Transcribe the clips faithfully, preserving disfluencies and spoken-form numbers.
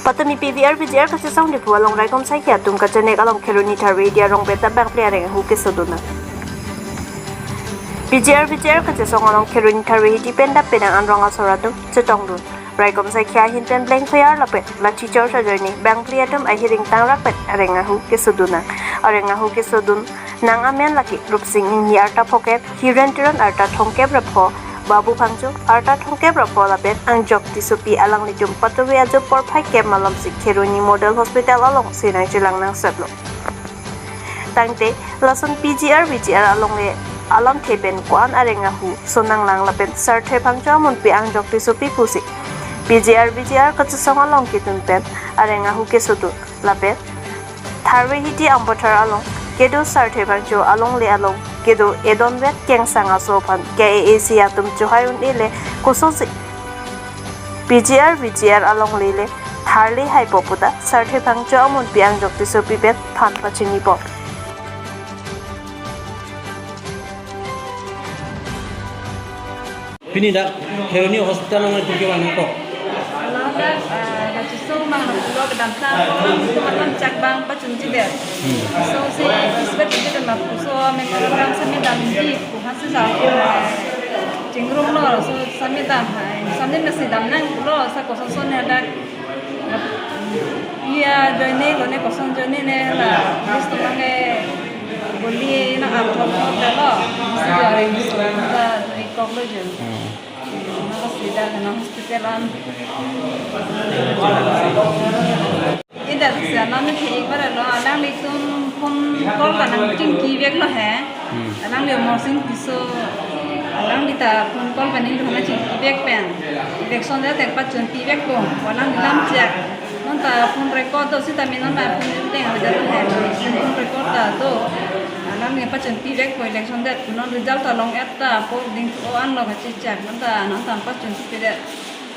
Patumi P G R V G R kachesong Diphu along raikom saikhi atum kachenek along Kheroni Tharve Hiti arong pen ta bangphli areng ahu kesodun nang. P G R V G R kachesong along Kheroni Tharve Hiti pen dap penang anrong asor atum chetongdun. Raikom saikhi ahin pen bleng phuyar lapen lathi charge ajoine bangphli atum ahiring tangrak pen areng ahu kesodun nang. Areng ahu kesodun nang amen lake Rupsing Inghi arta phokep, Hiren Teron arta thomkep ra pho, Babu Phangcho arta thomkep ra pho lapen Angjok Tissopi alanglitum patuve ajo porphai kep malomsi Kheroni Model Hospital alongsi nangchelang nangsetlo. Tangte lason P G R V G R alongle alamthe pen ko-an areng ahu so nanglang lapen Sarthe Phangcho amonpi Angjok Tissopi pusi P G R V G R kachesong along ketun pen areng ahu kesodun lapen Tharve Hiti Ambathar along kedo Sarthe Phangcho alongle along kedo edonvet kengsang aso aphan K A A C atum chohai un-e le kosonsi P G R V G R alongle le tharli haipo puta Sarthe Phangcho amonpi Angjok Tissopi pen phan pachinipo. Pini dak Kheroni Hospital along nangtum kevang nangkok. Ladak, ah, kachesong abang nangpulo kedamtang, teman chak abang pachunji det. Hmm. So, si, isbet itu kan lapu so, memang orang sami damji, puhan si sa, chingrumlo, so, sami dam hai, sami nasi dam nangpulo, sa koson son hadak. Iya, joine, kone koson joine ne, la, bis tu mange, boli, na, athom, athom, dalo, si, joine, so, ta, ikok lo jo. Hmm. Maka sida kena hospital an. Ida bisa nami thik bara lo, alanglitum phone call kanang chingki vek lo he. Hmm. Alangli Amarsing Tisso, alangli ta phone call kaningdun nangchingki vek pen. Election det tek pachunpi vekpo, alangli lam chak. Non ta phone record do sitame non ta phone deng avedetlo he. Phone record ta do. Alangli pachunpi vekpo election det. Non result ta long-et ta poll dingthu-o anlo kachechak. Non ta, non ta pachunpipe det.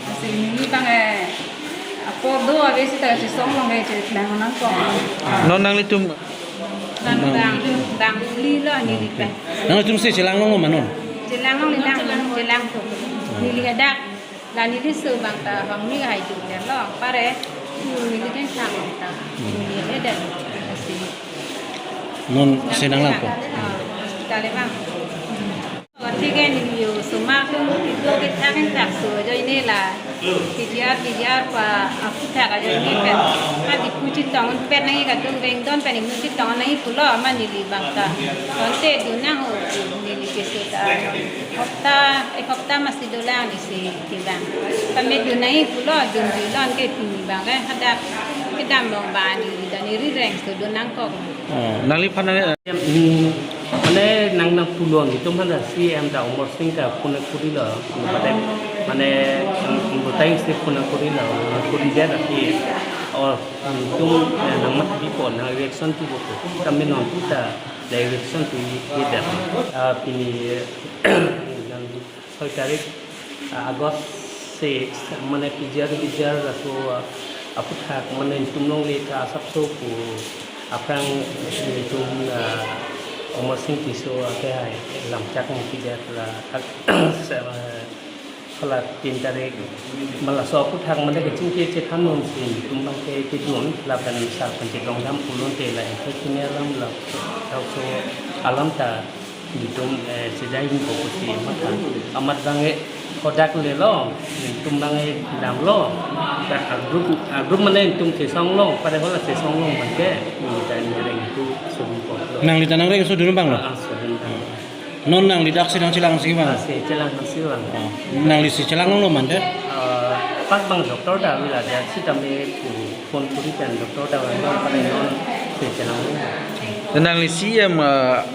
Lasi neli abang, eh, apor do ave sita kachesong along, eh, chelang nangkok. Non nanglitum? Dang, dang, dang phli lo neli pen. Nanglitum si chelang longlo ma non? Chelang longlelang, chelang po. Neli hadak, la neli so abang ta hong ni hai tu lo, pare, neli jeng sang ta. Neli hadak, lasi. Non si nanglangpo? Ah, hospital abang. Thik ke neli yo osomar atum kedo kethak kethak so ajoine la P G R, P G R pa aphuthak ajoine pen. Adi pu chetong pet nangji kadokave ingdon pen ingdon chetong nangji pulo, amat neli abang ta. Konte dun nang ho neli keso ta. Hopta, ek hopta masi dolang neli si kevang. Tame dun nangji pulo, dunjuilo anke pini abang ke hadak kedam long abang neli ta neli reng so dun nangkok. Oh, nangliphan nang Hmm, mane nang nangpulo nelitum aphan ta C M ta Amarsing ta phone kurilo, mane, mane, hmm, botai si phone kurilo, kuri dia tapi, oh, nelitum, eh, nangmat pipo, nang reaction pipo, kami nontu ta, nang reaction pi, pi dia. Ah, pini, nang soi tarik, ah, August six, mane P G R, P G R laso, ah, aphuthak mane nelitum longle ta asapso pu aphrang nelitum, ah, Amarsing Tisso ake hai lamchak nang P G R la, ah, se-, ah, hala tin tarik ma laso aphuthak mane kachingki chethan nonsi nelitum abang ke kedun lapen sar pen chetongdam pulote la entrepreneur alam la laso alam ta nelitum, eh, sejai hingko pusi matha. Amat abang ke hadak lelo, nelitum abang ke damlo. Dak a group, a group mane nelitum chesong long, pada hola chesong long abang ke, neli ta neli reng tu sodun po. Nangli ta nangreng sodun abang lo? Ah, sodun abang. Non nangli dak si nangchelang si abang? Ah, si chelang si abang. Oh. Nangli si chelang longlo mante? Eh, pas abang doctor ta avelo dia, sitame pu phone kuri pen doctor ta avelo, pada non si chelang long. Nangli C M, eh,